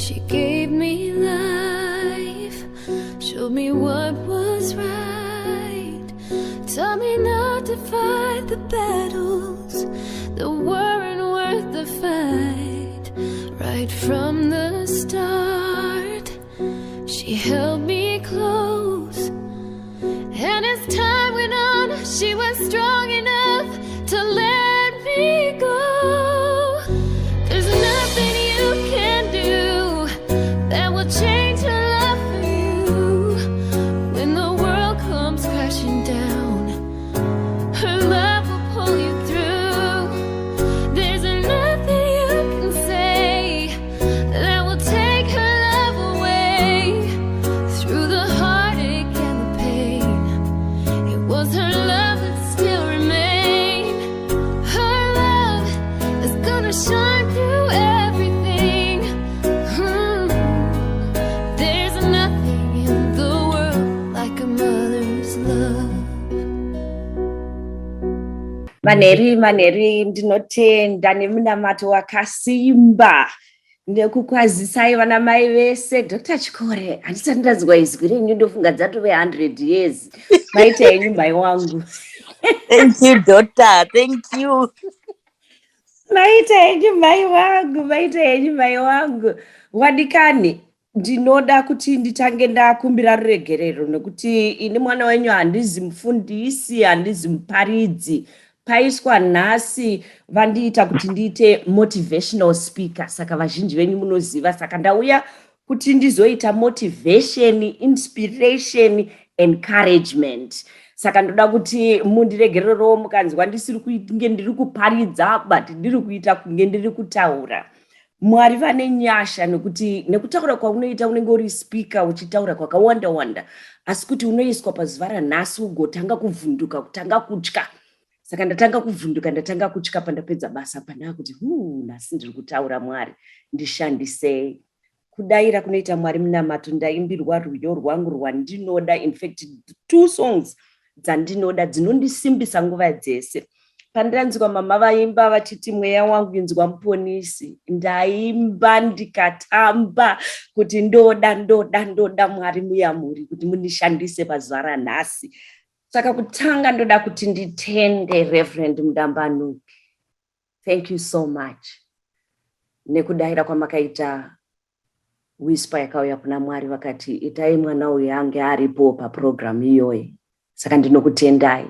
She gave me life, showed me what was right, taught me not to fight the battles that weren't worth the fight. Right from the start, she held me close. And as time went on, she was strong enough to let me go. There's nothing you can do that will change her love for you. When the world comes crashing down, her love will pull you through. There's nothing you can say that will take her love away. Through the heartache and the pain, it was her love that still remained. Her love is gonna shine through everything. There's nothing in the world like a mother's love. Manheru, manheru, ndinotenda nemunamato wakasimba nekukwazisai vana mai vese. Dr Chikore, handisati ndanzwa izwi renyu, ndofunga dzatove 100 years. Maita henyu, mai wangu. Thank you, daughter. Thank you. Maita henyu, mai wangu, maita henyu, mai wangu. Wadikani, ndinoda kuti nditange ndakumbira ruregerero nekuti ini mwana wenyu handizi mufundisi, handizi muparidzi. Paiswa nhasi vandiita kuti ndiite motivational speaker, saka vazhinji venyu munoziva. Saka ndauya kuti ndizoita motivation, inspiration, encouragement. Saka ndoda kuti mundiregererewo mukanzwa ndisiri kunge ndiri kuparidza, but ndiri kuita kunge ndiri kutaura. Mwari vane nyasha nekuti nekutaura kwaunoita, unenge uri speaker uchitaura kwakawanda wanda, asi kuti unoiswa pazuva ranhasi ugotanga kuvhunduka, kutanga kutya. Saka ndatanga kuvhunduka, ndatanga kutya pandapedza basa pandaa kuti hu, nhasi ndiri kutaura. Mwari, ndishandisei. Kudayira kunoita Mwari munamato, ndaimbirwa rwiyo rwangu rwandinoda, in fact two songs dzandinoda dzinondisimbisa nguva dzese. Pandanzwa mama vaimba vachiti, "Mweya wangu inzwa Muponisi," ndaimba ndikatamba kuti ndoda, ndoda, ndoda Mwari muyamuri kuti mundishandise pazuva ranhasi. Saka kutanga ndoda kuti nditende Reverend Mudambanuki. Thank you so much nekudayira kwamakaita whisper yakauya kuna Mwari, vakati itai mwana uyu ange aripo papurogiramu iyoyi. Saka ndinokutendai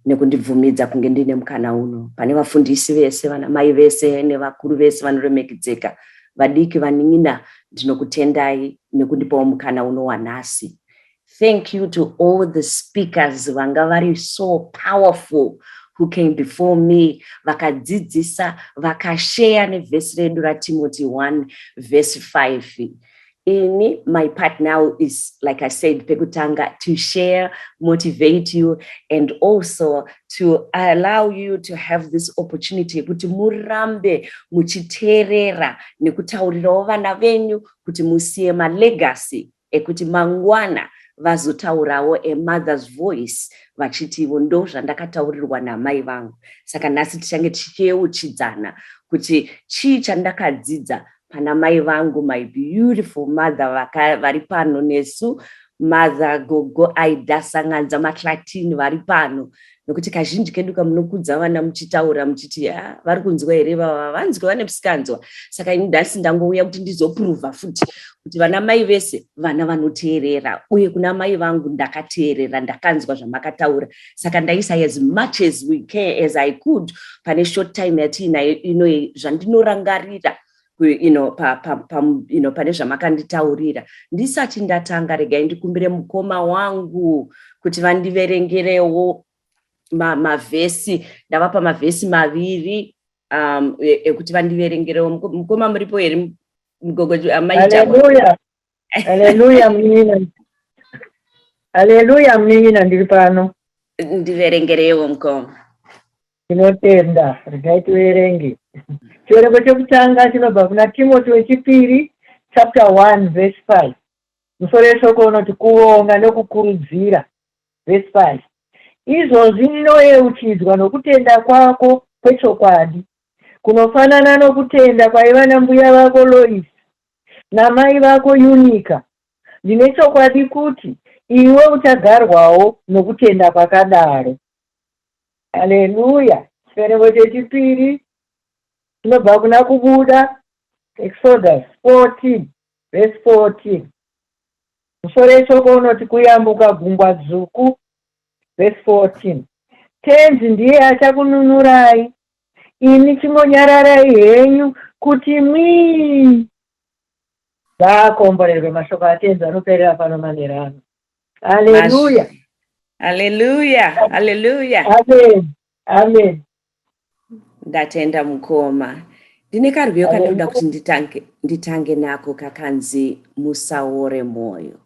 nekundibvumidza kunge ndine mukana uno pane vafundisi vese, vana mai vese nevakuru vese vanoremekedzeka, vadiki, vanin'ina. Ndinokutendai nekundipawo mukana uno wanhasi. Thank you to all the speakers vanga vari so powerful who came before me, vakadzidzisa, vakasheya nevhesi redu raTimothy 1 verse 5. Ini my part now is, like I said pekutanga, to share, motivate you and also to allow you to have this opportunity yekuti murambe muchiteerera nekutaurirawo vana venyu kuti musiye malegacy ekuti mangwana vazotaurawo a mother's voice vachitivo ndo zvandakataurirwa namai vangu. Saka nhasi tichange tichiyeuchidzana kuti chii chandakadzidza pana mai vangu, my beautiful mother vari pano nesu, Mother Gogo Aida Sanganza Mahlatini vari pano. Nokuti kazhinji kedu kamunokudza vana muchitaura muchiti, "Ah, vari kunzwa here vava vanzwa vane musikanzwa." Saka ini nhasi ndangouya kuti ndizoprova futi kuti vana mai vese vana vanoteerera, uye kuna mai vangu ndakateerera, ndakanzwa zvamakataura. Saka ndaisa as much as we can, as I could, pane short time yatiinayo inoi, zvandinorangarira pane zvamakanditaurira. Ndisati ndatanga, regai ndikumbire mukoma wangu kuti vandiverengerewo mavhesi. Ndavapa mavhesi maviri ekuti vandiverengerewo. Mukoma, muripo here? Mugogo amaita? Haleluya, haleluya, munin'ina. Haleluya, munin'ina, ndiri pano. Ndiverengerewo, mukoma. Tinotenda. Regai tiverenge. Chiverengo chekutanga chinobva kuna Timoti wechipiri chapter 1 verse 5. Musoro weshoko unoti "Kuvonga nekukurudzira." Verse 5: "Izvozvi ndinoyeuchidzwa nokutenda kwako kwechokwadi kunofanana nokutenda kwaiva nambuya vako Loisi." namai vako Yunika. Ndine chokwadi kuti iwe uchagarwawo nokutenda kwakadaro. Haleluya! Chiverengo chechipiri chinobva kuna Kubuda, Exodus 14 verse 14. Musoro weshoko unoti kuyambuka gungwa dzvuku, verse 14. Tenzi ndiye achakununurai, imi chingonyararai henyu kuti mwii. Ngaakomborerwe mashoko aTenzi anoperera pano manheru ano. Haleluya. Haleluya. Haleluya. Amen. Amen. Ndatenda mukoma. Ndine karwiyo kandinoda kuti nditange, nditange nako kakanzi musaore mwoyo.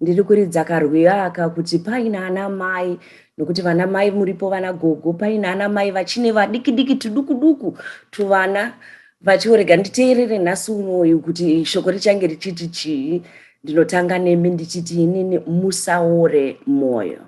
Ndiri kuridza karwiyo aka kuti paina ana mai nokuti vana mai muripo vana gogo paina ana mai vachine vadiki diki tuduku duku tuvana vachiorega nditeerere nhasi unoyu kuti shoko richange richiti chii ndinotanga nemi ndichiti inini musaore mwoyo.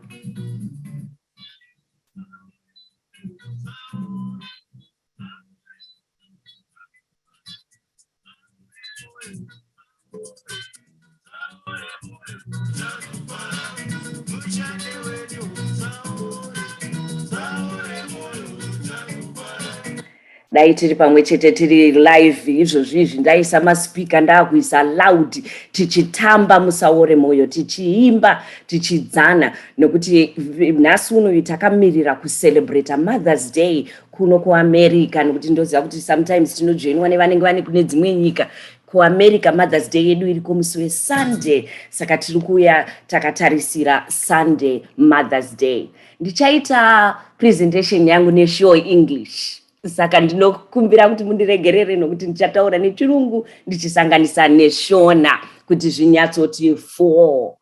Dai tiri pamwe chete tiri live izvozvi izvi ndaisa maspeaker ndaakuisa loud tichitamba musaore moyo tichiimba tichidzana nekuti nhasi unoyu takamirira kucelebrata Mother's Day kuno kuAmerica nekuti ndoziva kuti sometimes tinojoinwa nevanenge vane kune dzimwe nyika. KuAmerica Mother's Day yedu iriko musi weSunday, saka tiri kuuya takatarisira Sunday Mother's Day. Ndichaita presentation yangu neshow English, saka ndinokumbira kuti mundiregerere nokuti ndichataura nechirungu ndichisanganisa neshona kuti zvinyatsoti four.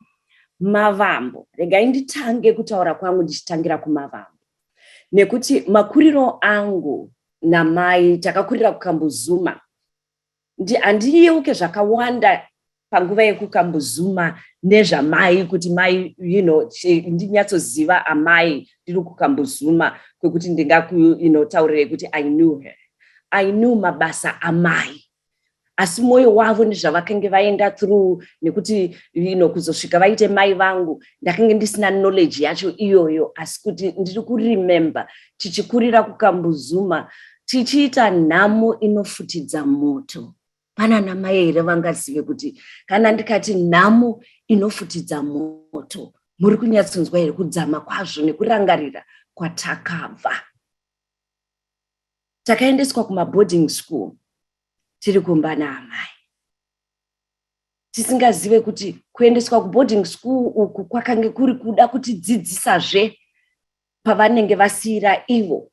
Mavambo, regai nditange kutaura kwangu ndichitangira kumavambo nekuti makuriro angu namai takakurira kuKambuzuma. Handiyeuke zvakawanda panguva yekuKambuzuma nezvamai kuti mai you know, ndinyatsoziva amai ndiri kuKambuzuma kwekuti ndingaku you know, taurire kuti I knew her. I knew mabasa amai asi mwoyo wavo nezvavakange vaenda through nekuti you know, kuzosvika vaite mai vangu ndakange ndisina knowledge yacho iyoyo, asi kuti ndiri kuremember tichikurira kuKambuzuma tichiita nhamo inofutidza moto. Pana namai here vangazive kuti kana ndikati nhamo inofutidza moto, muri kunyatsonzwa here kudzama kwazvo nekurangarira kwatakabva? Takaendeswa kumaboarding school tiri kumba naamai tisingazive kuti kuendeswa kuboarding school uku kwakange kuri kuda kutidzidzisazve pavanenge vasiyira ivo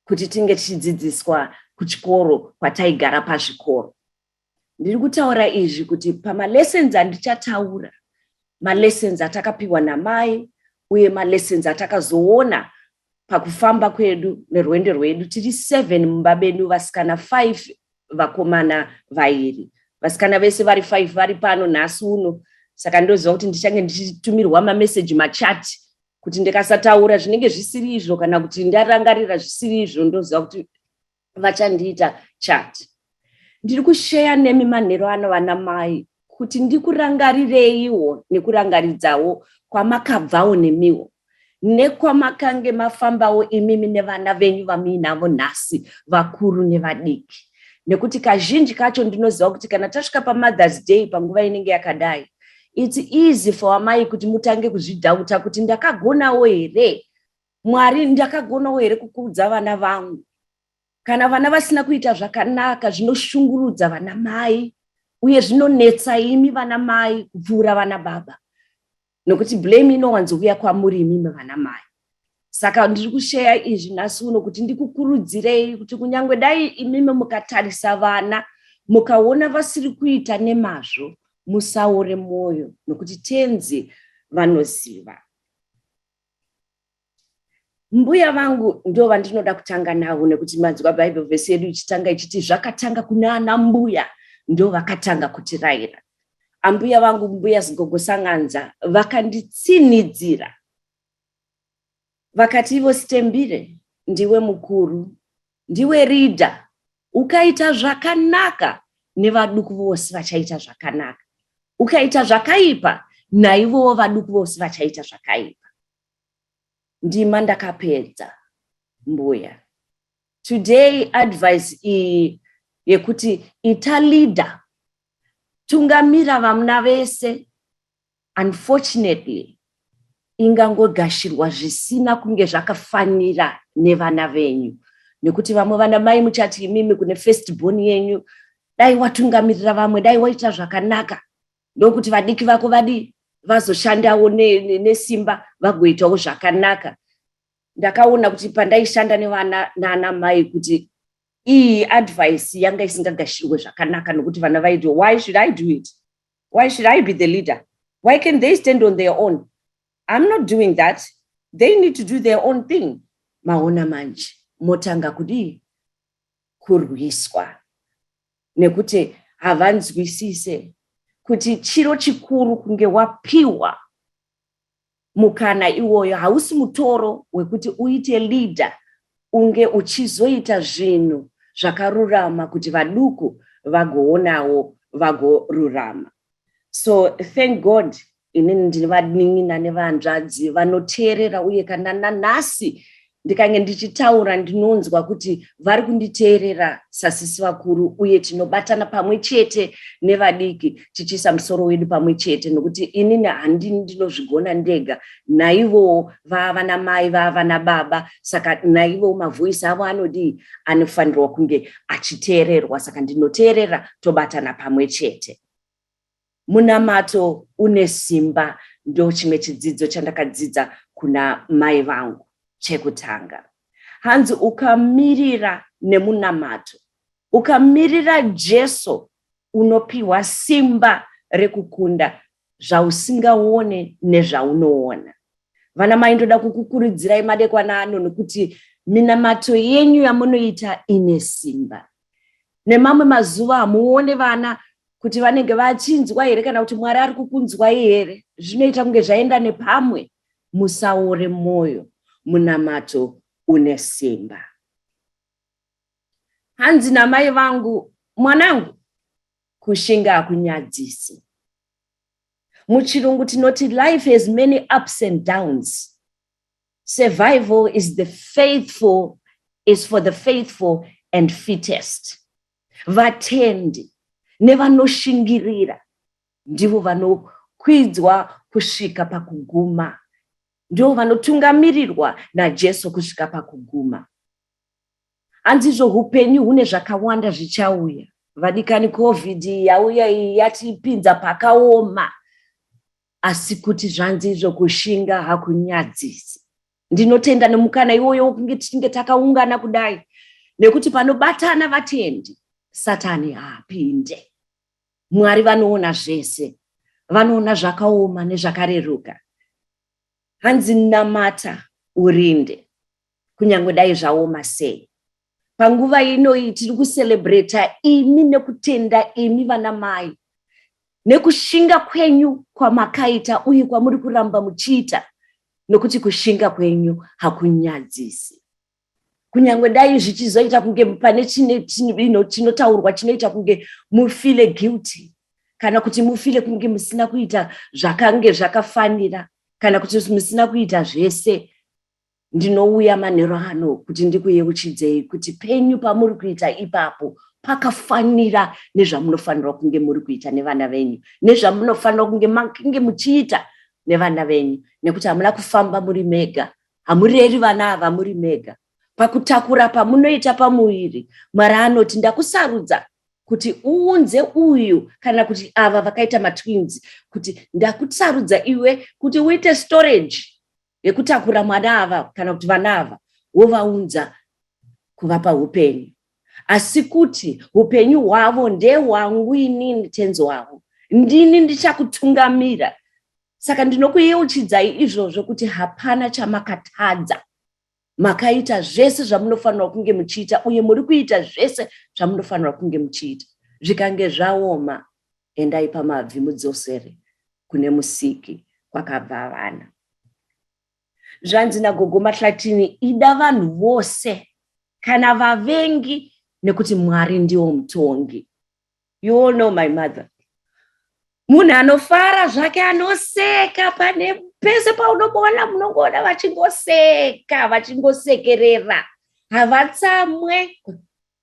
kuti tinge tichidzidziswa kuchikoro kwataigara pazvikoro. Ndiri kutaura izvi kuti pamalessons andichataura, malessons atakapiwa namai uye malessons atakazoona pakufamba kwedu nerwendo rwedu tiri 7 mumba medu, vasikana 5 vakomana vairi. Vasikana vese vari 5 vari pano nhasi uno, saka ndoziva kuti ndichange ndichitumirwa mameseji machati kuti ndikasataura zvinenge zvisiri izvo kana kuti ndarangarira zvisiri izvo, ndoziva kuti vachandiita chat. Ndiri kusheya nemi manheru ano vana mai kuti ndikurangarireiwo nekurangaridzawo kwamakabvawo nemiwo nekwamakange mafambawo imimi nevana venyu vamuinavo nhasi, vakuru nevadiki, nekuti kazhinji kacho ndinoziva kuti kana tasvika paMother's Day panguva inenge yakadai, it's easy for amai kuti mutange kuzvidhauta kuti ndakagonawo here Mwari, ndakagonawo here kukudza vana vangu. Kana vana vasina kuita zvakanaka zvinoshungurudza vana mai uye zvinonetsa imi vana mai kupfuura vana baba, nokuti blame inowanzouya kwamuri imimi vana mai. Saka ndiri kusheya izvi nhasi uno kuti ndikukurudzirei kuti kunyange dai imimi mukatarisa vana mukaona vasiri kuita nemazvo, musaore mwoyo nokuti Tenzi vanoziva. Mbuya vangu ndo vandinoda kutanga navo nekuti manzwa Bible verse yedu ichitanga ichiti zvakatanga kuna ana mbuya ndo vakatanga kutirayira. Ambuya vangu mbuya Zigogo Sanganza vakanditsinhidzira vakati ivo Sitembile ndiwe mukuru, ndiwe leader, ukaita zvakanaka nevaduku vose vachaita zvakanaka. Ukaita zvakaipa, naivowo vaduku vose vachaita zvakaipa. Ndima ndakapedza, mbuya. Today advice iyi yekuti ita leader, tungamira vamuna vese, unfortunately ingangogashirwa zvisina kunge zvakafanira nevana venyu, nekuti vamwe vana mai muchati imimi kune first born yenyu, dai watungamirira vamwe, dai waita zvakanaka, ndokuti vadiki vako vadii, vazoshandawo nesimba ne vagoitawo zvakanaka. Ndakaona kuti pandaishanda nevana naana mai kuti iyi advice yanga isingagashirwe zvakanaka, nokuti vana vaiti, "Why should I do it? Why should I be the leader? Why can they stand on their own? I'm not doing that. They need to do their own thing." Maona manje, motanga kudii? Kurwiswa, nekuti havanzwisise kuti chiro chikuru kunge wapiwa mukana iwoyo. Hausi mutoro wekuti uite leader, unge uchizoita zvinhu zvakarurama kuti vaduku vagoonawo vagorurama. So thank God, inini ndine vanin'ina nevanzvadzi vanoteerera, uye kana nanhasi ndikange ndichitaura, ndinonzwa kuti vari kunditeerera sasisi vakuru, uye tinobatana pamwe chete nevadiki tichiisa musoro wedu pamwe chete, nokuti inini handini ndinozvigona ndega. Naivowo vava namai, vava nababa, saka naivowo mavoice avo anodii? Anofanirwa kunge achiteererwa. Saka ndinoteerera, tobatana pamwe chete. Munamato une simba, ndo chimwe chidzidzo chandakadzidza kuna mai vangu. Chekutanga, hanzi ukamirira nemunamato, ukamirira Jesu, unopiwa simba rekukunda zvausingaone nezvaunoona. Vana mai, ndoda kukukurudzirai madekwana ano, nekuti minamato yenyu yamunoita ine simba. Nemamwe mazuva hamuone vana kuti vanenge vachinzwa here, kana kuti Mwari ari kukunzwai here, zvinoita kunge zvaenda nepamwe. Musaore mwoyo, munamato une simba. Hanzi namai vangu, "Mwanangu, kushinga hakunyadzisi." Muchirungu tinoti life has many ups and downs. Survival is for the faithful and fittest. Vatendi nevanoshingirira ndivo vanokwidzwa kusvika pakuguma, ndivo vanotungamirirwa naJesu kusvika pakuguma. Hanzizvo upenyu hune zvakawanda zvichauya. Vadikani, COVID yauya iyi yatipinza pakaoma, asi kuti zvanzizvo kushinga hakunyadzisi. Ndinotenda nemukana iwoyo wokunge tichinge takaungana kudai, nekuti panobatana vatendi, Satani haapinde. Mwari vanoona zvese, vanoona zvakaoma nezvakareruka. Hanzi namata urinde, kunyange dai zvaoma sei. Panguva inoyi tiri kucelebrata imi nekutenda imi vana mai nekushinga kwenyu kwamakaita uye kwamuri kuramba muchiita, nokuti kushinga kwenyu hakunyadzisi. Kunyange dai zvichizoita kunge pane chinotaurwa chinoita kunge mufeel guilty, kana kuti mufeel kunge musina kuita zvakange zvakafanira, kana kuti musina kuita zvese, ndinouya manheru ano kuti ndikuyeuchidzei kuti penyu pamuri kuita ipapo pakafanira nezvamunofanirwa kunge muri kuita nevana venyu, nezvamunofanirwa kunge makinge muchiita nevana venyu, nekuti hamuna kufamba muri mega, hamureri vana ava muri mega. Pakutakura pamunoita pamuviri, Mwari anoti, "Ndakusarudza kuti uunze uyu," kana kuti ava vakaita matwins, kuti "Ndakusarudza iwe kuti uite storage yekutakura mwana ava kana kuti vana ava, wovaunza kuvapa upenyu, asi kuti upenyu hwavo ndehwangu inini tenzi wavo, ndini ndichakutungamira." Saka ndinokuyeuchidzai izvozvo kuti hapana chamakatadza. Makaita zvese zvamunofanirwa kunge muchiita, uye muri kuita zvese zvamunofanirwa kunge muchiita. Zvikange zvaoma, endai pamabvi, mudzosere kune Musiki kwakabva vana. Zvanzi nagogo Mahlatini, "Ida vanhu vose, kana vavengi, nekuti Mwari ndiwo mutongi." You all know my mother. Munhu anofara zvake, anoseka pane pese paunomuona, munongoona vachingoseka, vachingosekerera, havatsamwe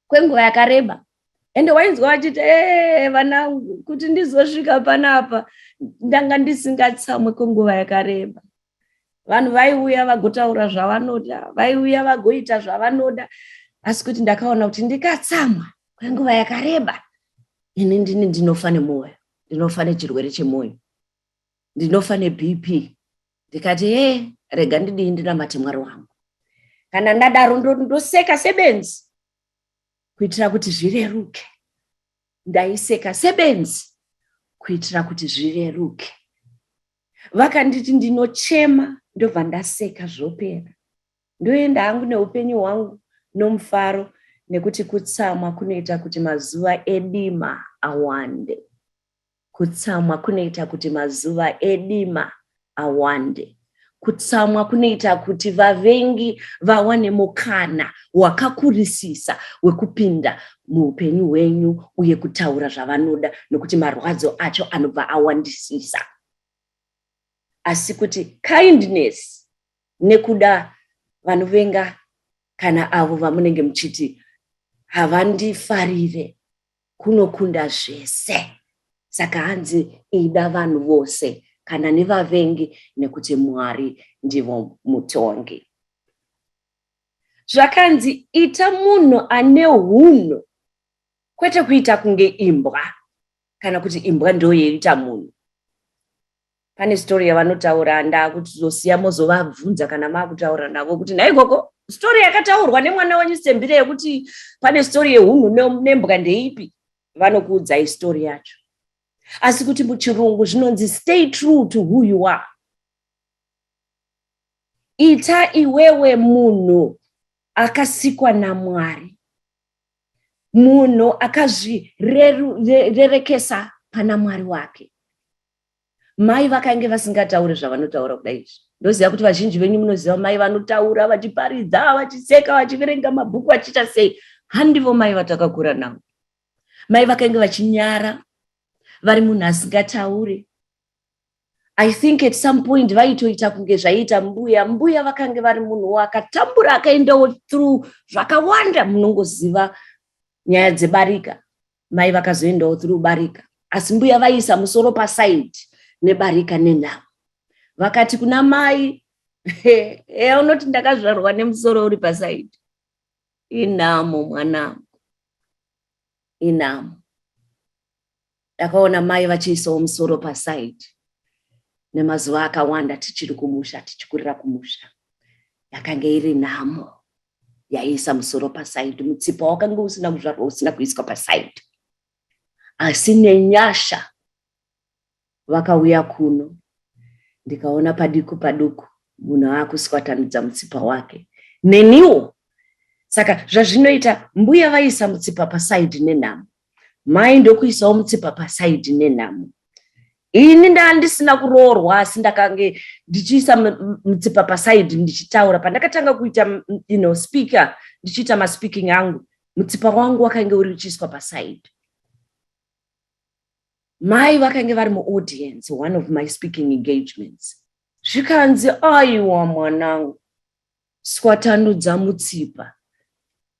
kwenguva yakareba. Ende wainzwa vachiti, "E vanangu, kuti ndizosvika panapa ndanga ndisingatsamwe kwenguva yakareba." Vanhu vaiuya vagotaura zvavanoda, vaiuya vagoita zvavanoda, asi kuti ndakaona kuti ndikatsamwa kwenguva yakareba, ini ndini ndinofa nemwoyo, ndinofa nechirwere chemwoyo, ndinofa neBP. Ndikati, "He, rega ndidii? Ndinamate Mwari wangu. Kana ndadaro, ndoseka sebenzi kuitira kuti zvireruke." Ndaiseka sebenzi kuitira kuti zvireruke. Vakanditi ndinochema, ndobva ndaseka, zvopera, ndoenda hangu neupenyu hwangu nomufaro, nekuti kutsamwa kunoita kuti mazuva edima awande. Kutsamwa kunoita kuti mazuva edima awande. Kutsamwa kunoita kuti vavengi vawane mukana wakakurisisa wekupinda muupenyu hwenyu uye kutaura zvavanoda, nokuti marwadzo acho anobva awandisisa. Asi kuti kindness nekuda vanovenga kana avo vamunenge muchiti havandifarire kunokunda zvese. Saka hanzi, ida vanhu vose, kana nevavengi, nekuti Mwari ndivo mutongi. Zvakanzi, ita munhu ane hunhu, kwete kuita kunge imbwa, kana kuti imbwa ndo yeita munhu. Pane story yavanotaura, ndakutozosiya mozovabvunza kana maakutaura navo kuti, "Nhaikoko, story yakataurwa nemwana wenyu Sembire yekuti pane story yehunhu nembwa ndeipi?" Vanokuudzai story yacho. Asi kuti muchirungu zvinonzi, "Stay true to who you are." Ita iwewe munhu akasikwa naMwari, munhu akazvirerekesa pana Mwari wake. Mai vakange vasingatauri zvavanotaura kudai izvi. Ndoziva kuti vazhinji venyu munoziva mai vanotaura, vachiparidza, vachiseka, vachiverenga mabhuku, vachiita sei. Handivo mai vatakakura navo. Mai vakange vachinyara, vari munhu asingatauri. I think at some point vaitoita kunge zvaiita mbuya. Mbuya vakange vari munhu akatambura, akaendawo through zvakawanda. Munongoziva nyaya dzebarika. Mai vakazoendawo through barika, asi mbuya vaiisa musoro paside nebarika nenhamo. Vakati kuna mai, "Eya, unoti ndakazvarwa nemusoro uri paside. Inhamo, mwanangu, inhamo." Ndakaona mai vachiisawo musoro paside nemazuva akawanda tichiri kumusha, tichikurira kumusha. Yakanga iri nhamo yaiisa musoro paside. Mutsipa wakanga usina kuzvarwa usina kuiswa paside. Asi nenyasha vakauya kuno, ndikaona paduku paduku munhu aakuswatanudza mutsipa wake, neniwo. Saka zvazvinoita, mbuya vaisa mutsipa paside nenhamo, mai ndokuisawo mutsipa paside nenhamo. Ini ndaa ndisina kuroorwa, asi ndakange ndichiisa mutsipa paside ndichitaura. Pandakatanga kuita speaker, ndichiita maspeaking angu, mutsipa wangu wakange uri uchiiswa paside. Mai vakange vari muaudience, one of my speaking engagements. Zvikanzi, "Aiwa mwanangu, swatanudza mutsipa.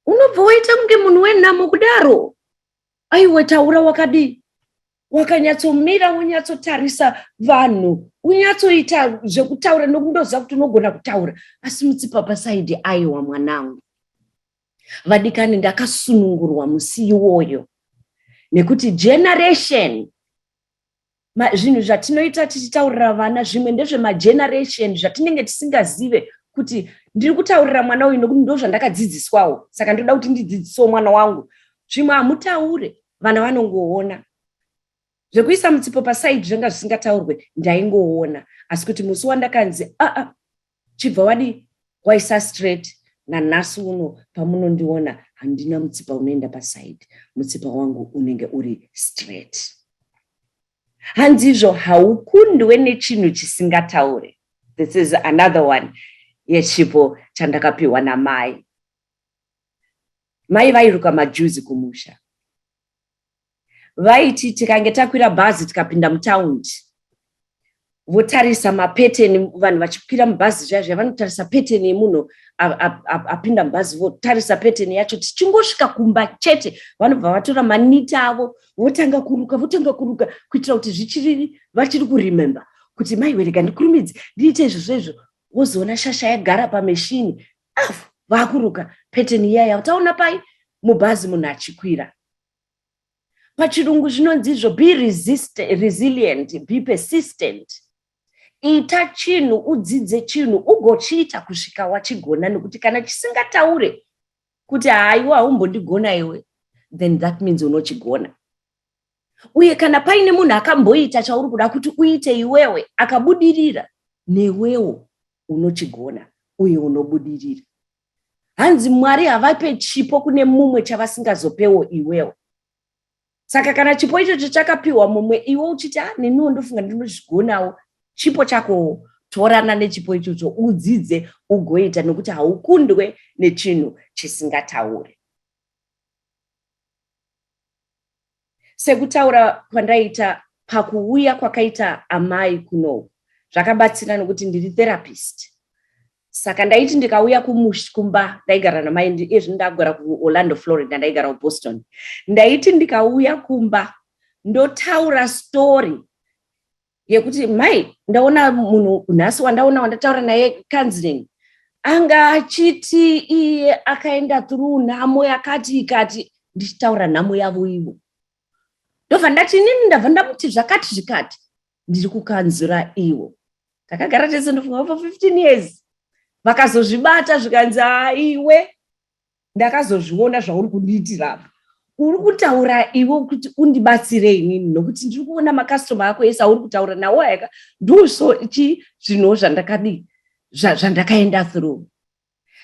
Unobva waita kunge munhu wenhamo kudaro. Aiwa, taura wakadii, wakanyatsomira, unyatsotarisa vanhu, unyatsoita zvekutaura, nokundoziva kuti unogona kutaura, asi mutsipa paside, aiwa mwanangu." Vadikani, ndakasunungurwa musi iwoyo, nekuti generation, zvinhu zvatinoita tichitaurira vana, zvimwe ndezvemageneration zvatinenge tisingazive kuti ndiri kutaurira mwana uyu nokuti ndo zvandakadzidziswawo, saka ndoda kuti ndidzidzisewo mwana wangu. Zvimwe hamutaure, vana vanongoona. Zvekuisa mutsipo paside zvanga zvisingataurwe, ndaingoona. Asi kuti musi wandakanzi, "Aa, chibva wadi waisa straight," nanhasi uno pamunondiona handina mutsipa unoenda paside. Mutsipa wangu unenge uri straight. Hanzizvo, haukundwe nechinhu chisingataure. This is another one yechipo chandakapiwa namai. Mai vairuka majuzi kumusha. Vaiti tikange takwira bhazi tikapinda mutaundi, votarisa mapeteni, vanhu vachikwira mubhazi zviya zviya, vanotarisa peteni yemunhu apinda mubhazi, votarisa peteni yacho. Tichingosvika kumba chete, vanobva vatora manita avo, votanga kuruka, votanga kuruka, kuitira kuti zvichiri vachiri kuremember kuti maiwe, rega ndikurumidze ndiite izvozvo izvo. Wozoona shasha yagara pameshini afu vakuruka peteni iya yataona pai mubhazi munhu achikwira. Pachirungu zvinonzi izvo, be resilient, be persistent. Ita chinhu, udzidze chinhu, ugochiita kusvika wachigona, nekuti kana chisingataure kuti haiwa, haumbondigona iwe, then that means unochigona. Uye kana paine munhu akamboita chauri kuda kuti uite iwewe akabudirira, newewo unochigona uye unobudirira. Hanzi Mwari havape chipo kune mumwe chavasingazopewo iwewo. Saka kana chipo ichocho chakapiwa mumwe, iwe uchiti, "A, neniwo ndofunga ndinozvigonawo," chipo chakowo, torana nechipo ichocho, udzidze, ugoita, nokuti haukundwe nechinhu chisingatauri. Sekutaura kwandaita, pakuuya kwakaita amai kunoku zvakabatsira, nokuti ndiri therapist. Saka ndaiti ndikauya kumba, ndaigara namai, izvi ndagara kuOrlando, Florida, ndaigara kuBoston, ndaiti ndikauya kumba ndotaura story yekuti, "Mai, ndaona munhu nhasi wandaona, wandataura naye counseling, anga achiti iye akaenda through nhamo yakati ikati," ndichitaura nhamo yavo ivo. Ndobva ndati, "Inini ndabva ndamuti zvakati zvikati, ndiri kukanzura ivo." Takagara tese, ndofunga for 15 years. Vakazozvibata, zvikanzi, "Aiwe, ndakazozviona zvauri kundiitira apa. Uri kutaura iwe kuti undibatsire inini, nokuti ndiri kuona makastoma ako ese auri kutaura nawo aka ndoso chi zvinhu zvandakadii, zvandakaenda through."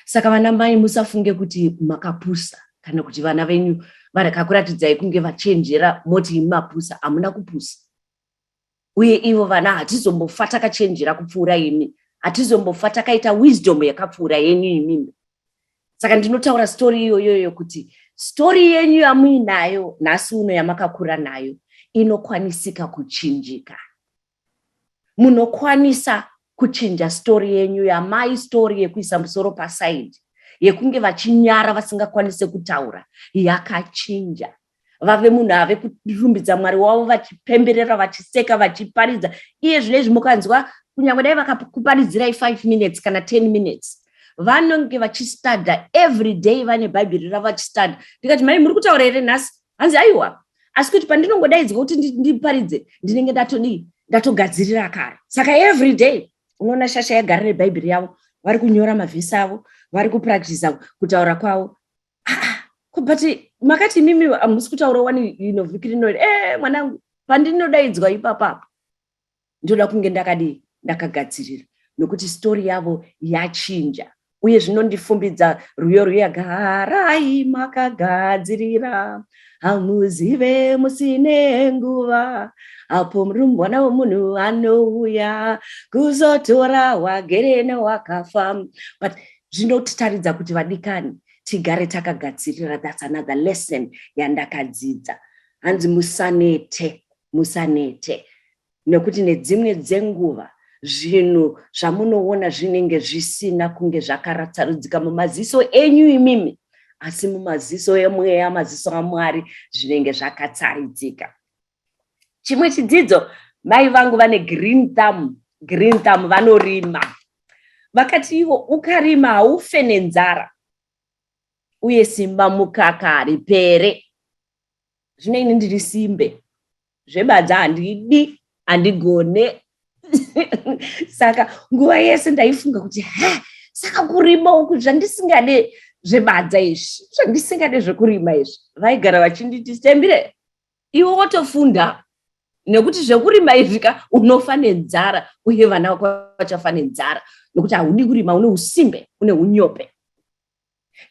Saka vana mai, musafunge kuti makapusa, kana kuti vana venyu vakakuratidzai kunge vachenjera moti imi mapusa. Hamuna kupusa, uye ivo vana hatizombofa takachenjera kupfuura imi, hatizombofa takaita wisdom yakapfuura yenyu imimi. Saka ndinotaura story iyoyoyo kuti story yenyu yamuinayo nhasi uno, yamakakura nayo, inokwanisika kuchinjika. Munokwanisa kuchinja story yenyu yamai, story yekuisa musoro paside, yekunge vachinyara vasingakwanisi kutaura, yakachinja. Vave munhu ave kurumbidza Mwari wavo, vachipemberera, vachiseka, vachiparidza. Iye zvino izvi mukanzwa, kunyange dai vakakuparidzirai 5 minutes kana 10 minutes, vanonge vachistadha every day, vane Bhaibheri ravo vachistadha. Ndikati, "Mai, muri kutaura here nhasi?" Hanzi, "Aiwa, asi kuti pandinongodaidzwa kuti ndiparidze, ndinenge ndatodii, ndatogadzirira kare." Saka every day unoona shasha yagara nebhaibheri yavo, vari kunyora mavhesi avo, vari kupractisa kutaura kwavo. Ah, but makati imimi hamusi kutaura wani ino vhiki rino. "E, mwanangu, pandinodaidzwa ipapapo ndoda kunge ndakadii, ndakagadzirira," nokuti story yavo yachinja. Uye zvinondifumbidza rwiyo rwiya, "Garai makagadzirira, hamuzive musine nguva apo mwana womunhu anouya kuzotora wagere newakafa." But zvinotitaridza kuti, vadikani, tigare takagadzirira. That's another lesson yandakadzidza. Hanzi musanete, musanete, nekuti nedzimwe dzenguva zvinhu zvamunoona zvinenge zvisina kunge zvakaratsarudzika mumaziso enyu imimi, asi mumaziso emweya, maziso aMwari, zvinenge zvakatsaridzika. Chimwe chidzidzo, mai vangu vane green thumb, green thumb, vanorima. Vakati ivo, "Ukarima haufe nenzara, uye simba mukaka haripere." Zvino ini ndiri simbe, zvebadza handidi, handigone. Saka nguva yese ndaifunga kuti, ha, saka kurima uku, zvandisingade zvebadza izvi, zvandisingade zvekurima izvi. Vaigara vachinditi, "Stembire, iwe wotofunda, nekuti zvekurima izvi ka, unofa nenzara, uye vana vako vachafa nenzara, nekuti haudi kurima, une usimbe, une unyope."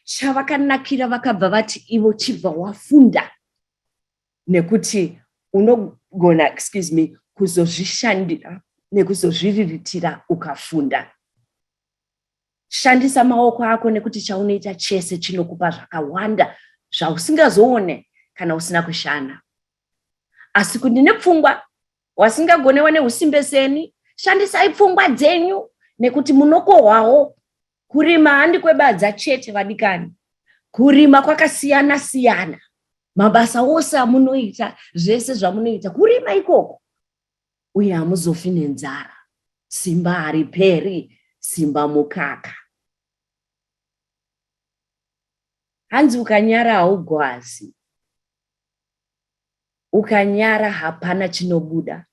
Chavakanakira, vakabva vati ivo, "Chibva wafunda, nekuti unogona, excuse me, kuzozvishandira nekuzozviriritira ukafunda. Shandisa maoko ako, nekuti chaunoita chese chinokupa zvakawanda zvausingazoone kana usina kushanda." Asi kuti nepfungwa wasingagonewa neusimbe seni, shandisai pfungwa dzenyu nekuti munokohwawo. Kurima handi kwebadza chete vadikani. Kurima kwakasiyana siyana. Mabasa ose amunoita, zvese zvamunoita, kurima ikoko. Uye hamuzofi nenzara. Simba hariperi, simba mukaka. Hanzi ukanyara haugwazi. Ukanyara hapana chinobuda.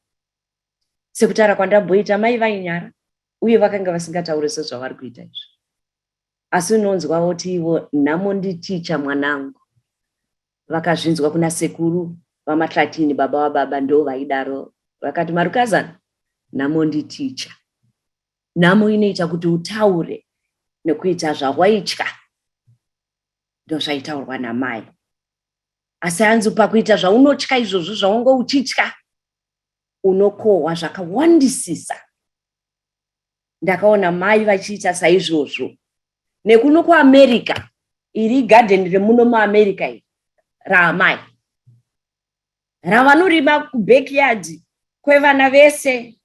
Sekutaura kwandamboita, mai vainyara uye vakanga vasingataure sezvavari kuita izvi. Asi unonzwa voti ivo nhamo nditicha mwanangu. Vakazvinzwa kuna sekuru vaMahlatini baba vababa ndo vaidaro vakati Marukazana nhamo nditicha. Nhamo inoita kuti utaure nekuita zvawaitya ndozvaitaurwa namai. Asi hanzi pakuita zvaunotya izvozvo zvaunga uchitya unokohwa zvakawandisisa. Ndakaona mai vachiita saizvozvo nekuno kuAmerica iri igadheni remuno muAmerica iri raamai ravanorima kubackyard kwevana vese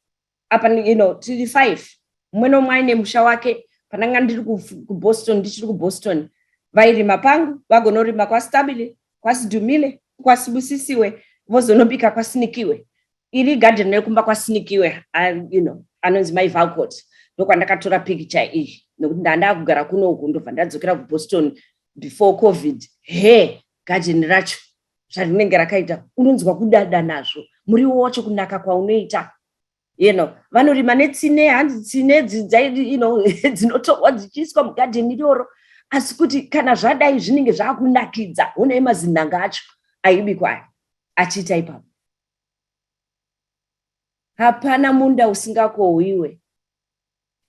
apa you know, tiri 5 mumwe nomwe aine musha wake. Pandanga ndiri kuBoston, ndichiri kuBoston, vairima pangu, vagonorima kwaStabile, kwaSidumile, kwaSibusisiwe, vozonobika kwaSinikiwe. Iri garden rekumba kwaSinikiwe, you know, anonzi mai Valcot, ndokwandakatora pikicha iyi nekuti ndanga ndakugara kuno uku, ndobva ndadzokera kuBoston before COVID. He garden racho zvarinenge rakaita, unonzwa kudada nazvo, muriwo wacho kunaka kwaunoita. You know, vanorima netsine, hanzi tsine you know, dzinotorwa dzichiiswa mugadheni iroro, asi kuti kana zvadai zvinenge zvakunakidza. Honai mazinhanga acho aibikwa aya achiita ipapo. Hapana munda usingakohwiwe.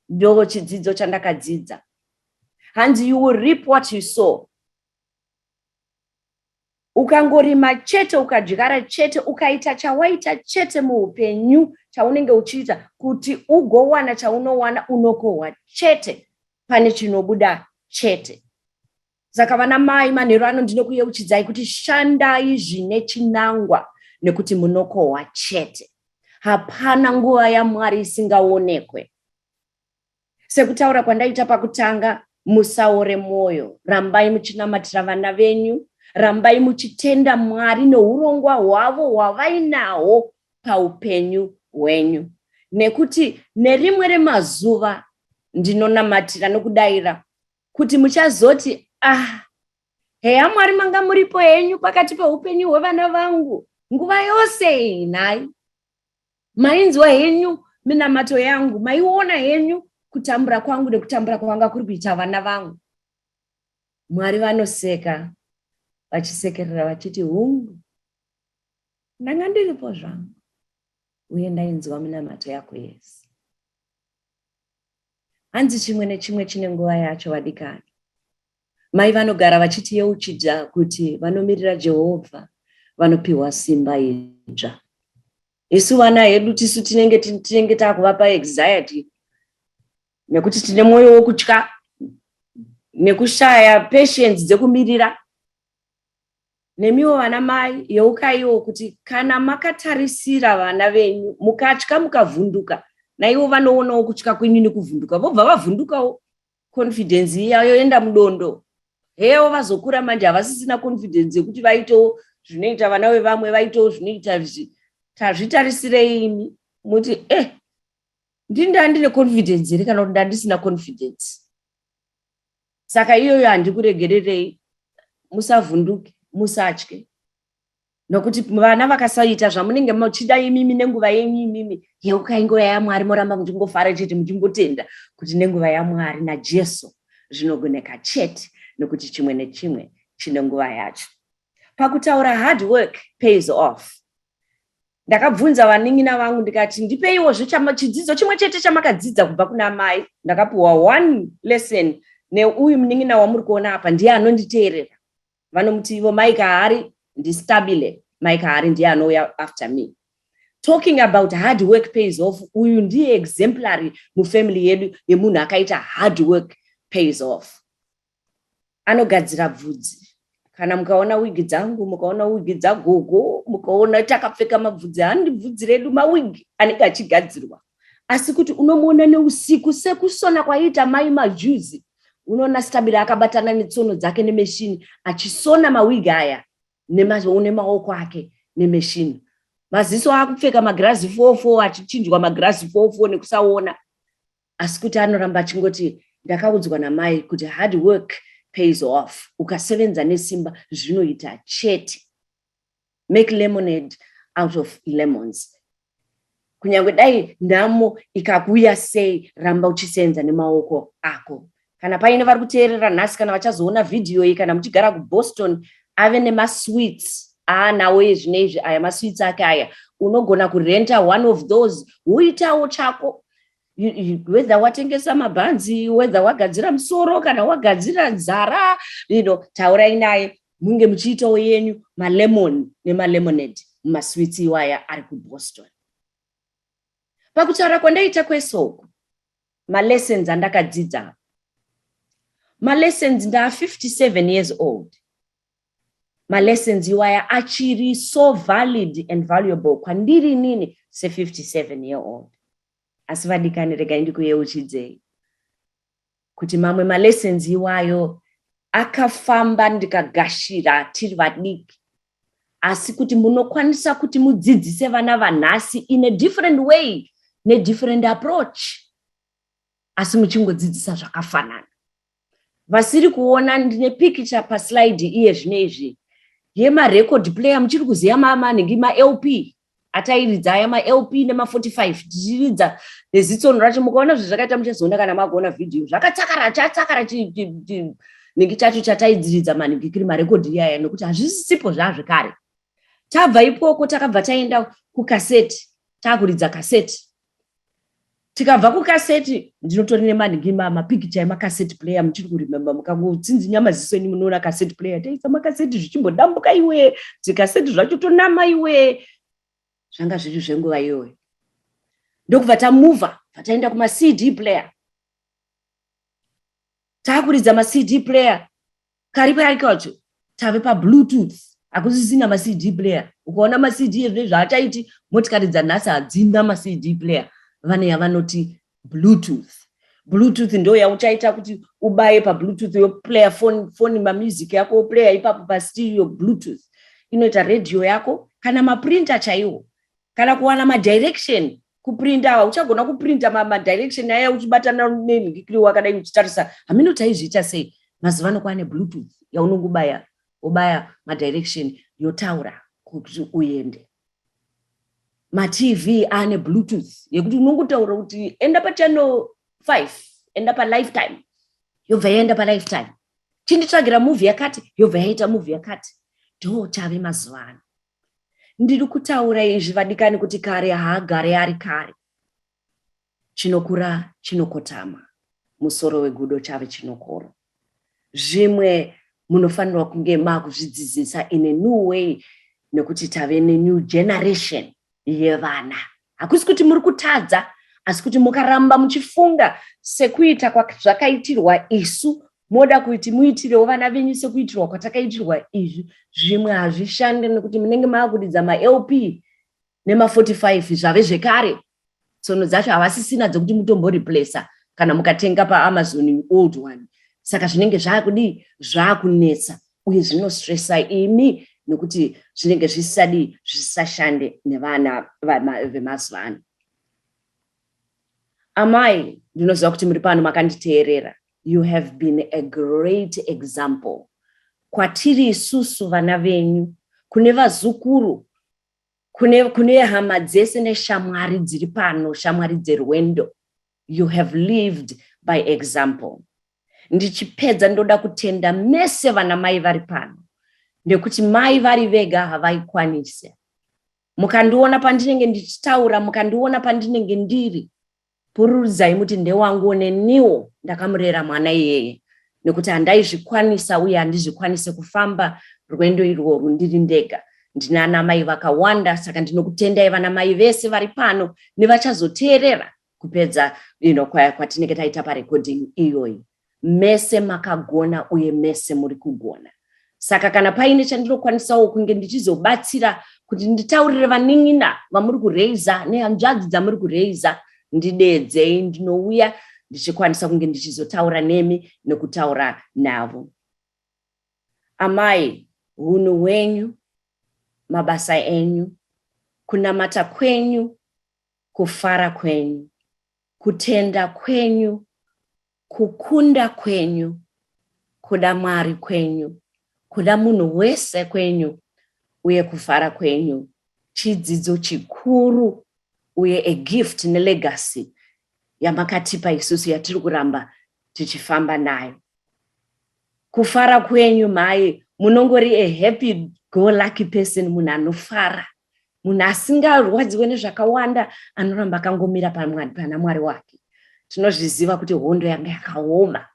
Ndo chidzidzo chandakadzidza. Hanzi you will reap what you sow. Ukangorima chete, ukadyara chete, ukaita chawaita chete muupenyu chaunenge uchiita kuti ugowana chaunowana, unokohwa chete, pane chinobuda chete. Saka vana mai, manheru ano ndinokuyeuchidzai kuti shandai zvine chinangwa nekuti munokohwa chete. Hapana nguva yaMwari isingaonekwe. Sekutaura kwandaita pakutanga, musaore mwoyo, rambai muchinamatira vana venyu, rambai muchitenda Mwari neurongwa hwavo hwavainahwo paupenyu hwenyu, nekuti nerimwe remazuva ndinonamatira nokudaira kuti muchazoti, ah, heya Mwari, manga muripo henyu pakati peupenyu hwevana vangu nguva yose iyi nhai. Mainzwa henyu minamato yangu, maiona henyu kutambura kwangu nekutambura kwanga kuri kuita vana vangu. Mwari vanoseka vachisekerera vachiti, hungu, ndanga ndiripo zvangu uye ndainzwa minamato yako yese. Hanzi chimwe nechimwe chine nguva yacho vadikani. Mai vanogara vachitiyeuchidza kuti vanomirira Jehovha vanopiwa simba idzva. Isu vana hedu tisu tinenge takuvapa anxiety nekuti tine mwoyo wokutya nekushaya patience dzekumirira. Nemiwo vana mai, yeukaiwo kuti kana makatarisira vana venyu mukatya mukavhunduka, naivo vanoonawo kutya kwenyu nekuvhunduka, vobva vavhundukawo. Confidence iya yoenda mudondo. Hewo vazokura manje havasisina confidence yekuti vaitewo zvinoita vana vevamwe, vaitewo zvinoita izvi. Tazvitarisirei imi muti ndini ndandine confidence here kana kuti ndandisina confidence? Saka iyoyo handikuregererei, musavhunduke, musatye, nokuti vana vakasaita zvamunenge muchida imimi nenguva yenyu imimi, yeukai nguva yaMwari, moramba muchingofara chete, muchingotenda kuti nenguva yaMwari naJesu zvinogoneka chete, nokuti chimwe nechimwe chine nguva yacho. Pakutaura hard work pays off, ndakabvunza vanin'ina vangu ndikati, ndipeiwo chidzidzo chimwe chete chamakadzidza kubva kuna mai. Ndakapiwa one lesson neuyu munin'ina wamuri kuona apa, ndiye anonditeerera, vanomuti ivo Mike Hari, ndistabile. Mike Hari ndiye anouya after me. Talking about hard work pays off, uyu ndiye exemplary mufamily yedu yemunhu akaita hard work pays off. Anogadzira bvudzi. Kana mukaona wigi dzangu, mukaona wigi dzagogo, mukaona takapfeka mabvudzi, handi bvudzi redu, mawigi anenge achigadzirwa. Asi kuti unomuona neusiku sekusona kwaiita mai majuzi, unoona Sitabile akabatana netsono dzake nemeshini achisona mawigi aya nemaoko ake nemeshini. Maziso akupfeka magirazi 44, achichinjwa magirazi 44 nekusaona, asi kuti anoramba achingoti, "Ndakaudzwa namai kuti hard work pays off. Ukasevenza nesimba zvinoita chete." Make lemonade out of lemons. Kunyange dai nhamo ikakuuya sei, ramba uchisenza nemaoko ako. Kana paine vari kuteerera nhasi, kana vachazoona vhidhiyo iyi, kana muchigara kuBoston, ave nemasuites aanawo ezvino izvi. Aya masuites ake aya, unogona kurenta one of those, woitawo chako, whether watengesa mabhanzi, whether wagadzira musoro, kana wagadzira nzara, taurai naye, munge muchiitawo yenyu malemon nemalemonade mumasuites iwaya ari kuBoston. Pakutaura kwandaita kwesoko, malessons andakadzidza, malessons, ndaa 57 years old, malessons iwaya achiri so valid and valuable kwandiri inini se57 year old. Asi vadikani, regai ndikuyeuchidzei kuti mamwe malessons iwayo akafamba ndikagashira tiri vadiki, asi kuti munokwanisa kuti mudzidzise vana vanhasi in a different way, nedifferent approach, asi muchingodzidzisa zvakafanana. Vasiri kuona, ndine pikicha paslide iye zvino izvi yemarecord player. Muchiri kuziva manhingi maLP atairidza aya, maLP nema45, tichiridza nezitsono racho? Mukaona zvezvakaita, muchazoona kana makuona vhidhiyo, zvakatsakara, chatsakara nhingi chacho chataidziridza manhingi kiri marekodhi iyaya, nekuti hazvisisipo zvazvekare. Tabva ikoko, takabva taenda kukaseti, taakuridza kaseti. Tikabva kukaseti, ndinotori nemanhingi mapikicha emakaseti player. Muchiri kuremember? Mukangotsinzinya maziso enyu, munoona kaseti player. Taisa makaseti, zvichimbodambuka iwe, zvikaseti zvacho tonama iwe. Zvanga zviri zvenguva iyoyo. Ndokubva tamuvha, bva taenda kumacd player, taakuridza macd player. Kari pari kacho tave pabluetooth, hakusisina macd player. Ukaona macd ezvino zvaachaiti, motikari dzanhasi hadzina macd player, vane yavanoti Bluetooth. Bluetooth ndo yauchaita kuti ubaye pabluetooth, yoplaya foni mamusic yako, woplaya ipapo pastereo. Bluetooth inoita redhiyo yako, kana maprinter chaiwo, kana kuwana madirection, kuprinta. Uchagona kuprinta madirection aya uchibatana nenhikiri wakadai uchitarisa. Hamino taizviita sei? Mazuva ano kwaane Bluetooth yaunongobaya, wobaya madirection, yotaura kuti uende. MaTV ane Bluetooth yekuti unongotaura kuti enda pachannel 5, enda paLifetime, yobva yaenda paLifetime. Chinditsvagira movie yakati, yobva yaita movie yakati. Ndo chave mazuva ano. Ndiri kutaura izvi, vadikani, kuti kare haagare ari kare. Chinokura chinokotama, musoro wegudo chave chinokoro. Zvimwe munofanirwa kunge makuzvidzidzisa in a new way, nekuti tave nenew generation yevana. Hakusi kuti muri kutadza, asi kuti mukaramba muchifunga sekuita zvakaitirwa isu, moda kuti muitirewo vana venyu sekuitirwa kwatakaitirwa izvi, zvimwe hazvishande, nekuti munenge maakuridza maLP nema45 zvave zvekare. Tsono dzacho havasisina dzekuti mutomboreplaca kana mukatenga paAmazon old one. Saka zvinenge zvaakudii? Zvaakunetsa, uye zvinostressa imi, nekuti zvinenge zvisisadi, zvisisashande nevana vemazuva ano. Amai, ndinoziva kuti muri pano makanditeerera. You have been a great example kwatiri isusu vana venyu, kune vazukuru, kune hama dzese neshamwari dziri pano, shamwari dzerwendo. You have lived by example. Ndichipedza, ndoda kutenda mese vana mai vari pano, nekuti mai vari vega havaikwanisi. Mukandiona pandinenge ndichitaura, mukandiona pandinenge ndiri, pururudzai muti ndewangu, neniwo ndakamurera mwana iyeye, nekuti handaizvikwanisa uye handizvikwanise kufamba rwendo irworwu ndiri ndega. Ndina ana mai vakawanda, saka ndinokutendai vana mai vese vari pano nevachazoteerera kupedza kwatinenge taita parecording iyoyi. Mese makagona uye mese muri kugona. Saka kana paine chandinokwanisawo kunge ndichizobatsira kuti nditaurire vanin'ina vamuri kureiza nehanzvadzi dzamuri kureiza, ndideedzei, ndinouya ndichikwanisa kunge ndichizotaura nemi nekutaura navo. Amai, hunhu hwenyu, mabasa enyu, kunamata kwenyu, kufara kwenyu, kutenda kwenyu, kukunda kwenyu, kuda Mwari kwenyu, kuda munhu wese kwenyu uye kufara kwenyu chidzidzo chikuru uye a gift nelegacy yamakatipa isusu yatiri kuramba tichifamba nayo. Kufara kwenyu, mhai, munongori a happy go lucky person, munhu anofara, munhu asingarwadziwe nezvakawanda, anoramba akangomira pana Mwari wake. Tinozviziva kuti hondo yanga yakaoma,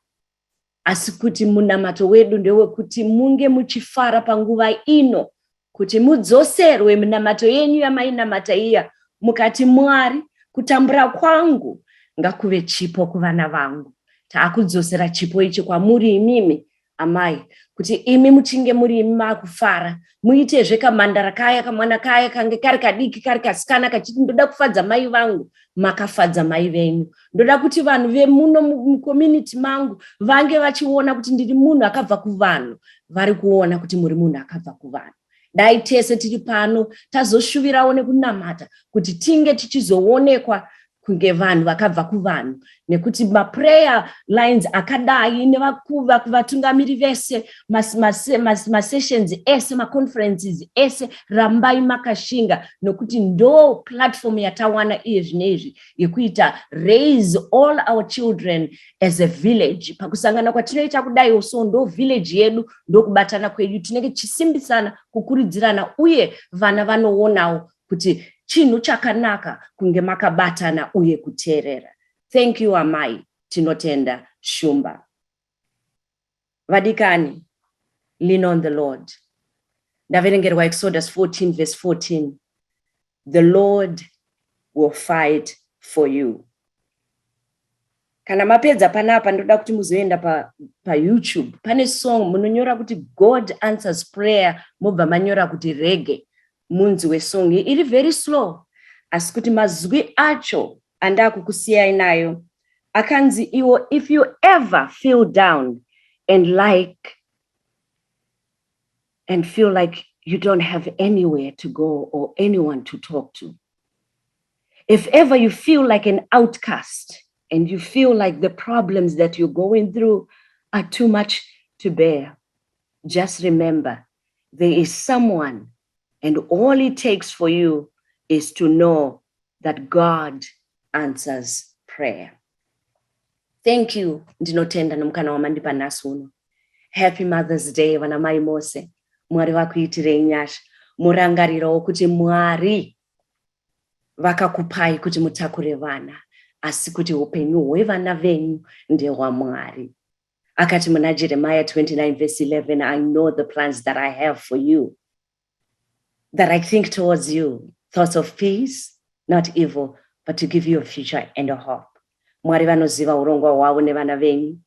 asi kuti munamato wedu ndewekuti munge muchifara panguva ino, kuti mudzoserwe minamato yenyu yamainamata iya, mukati, "Mwari, kutambura kwangu ngakuve chipo kuvana vangu." Taakudzosera chipo ichi kwamuri imimi, amai, kuti imi muchinge muri imi maakufara, muitezve kamhandara kaya, kamwana kaya kange kari kadiki, kari kasikana, kachiti, "Ndoda kufadza mai vangu." Makafadza mai venyu. Ndoda kuti vanhu vemuno mucommunity mangu vange vachiona kuti ndiri munhu akabva kuvanhu. Vari kuona kuti muri munhu akabva kuvanhu. Dai tese tiri pano tazoshuvirawo nekunamata kuti tinge tichizoonekwa kunge vanhu vakabva kuvanhu, nekuti maprayer lines akadai nevatungamiri vese, masessions ese, maconferences ese, rambai makashinga, nokuti ndo platform yatawana iye zvinezvi yekuita raise all our children as a village. Pakusangana kwatinoita kudaiwo, so ndo village yedu, ndokubatana kwedu, tinenge tichisimbisana, kukurudzirana, uye vana vanoonawo kuti chinhu chakanaka kunge makabatana uye kuteerera. Thank you, amai. Tinotenda, Shumba. Vadikani, lean on the Lord. Ndaverengerwa Exodus 14 verse 14: "The Lord will fight for you." Kana mapedza panapa, ndoda kuti muzoenda paYouTube, pane song, munonyora kuti "God Answers Prayer", mobva manyora kuti reggae, munzi wesong iri very slow, asi kuti mazwi acho andakukusiyai nayo akanzi iwo, "If you ever feel down and feel like you don't have anywhere to go or anyone to talk to, if ever you feel like an outcast and you feel like the problems that you're going through are too much to bear, just remember there is someone, and all it takes for you is to know that God answers prayer." Thank you. Ndinotenda nomukana wamandipa nhasi uno. Happy Mother's Day, vana mai mose. Mwari vakuitirei nyasha. Murangarirawo kuti Mwari vakakupai kuti mutakure vana, asi kuti upenyu hwevana venyu ndehwaMwari. Akati muna Jeremiah 29 verse 11, "I know the plans that I have for you, that I think towards you, thoughts of peace, not evil, but to give you a future and a hope." Mwari vanoziva urongwa hwavo nevana venyu.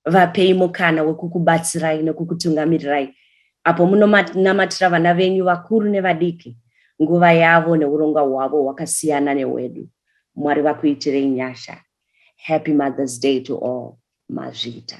Vapei mukana wekukubatsirai nekukutungamirirai apo munonamatira vana venyu vakuru nevadiki. Nguva yavo neurongwa hwavo hwakasiyana nehwedu. Mwari vakuitirei nyasha. Happy Mother's Day to all. Mazvita.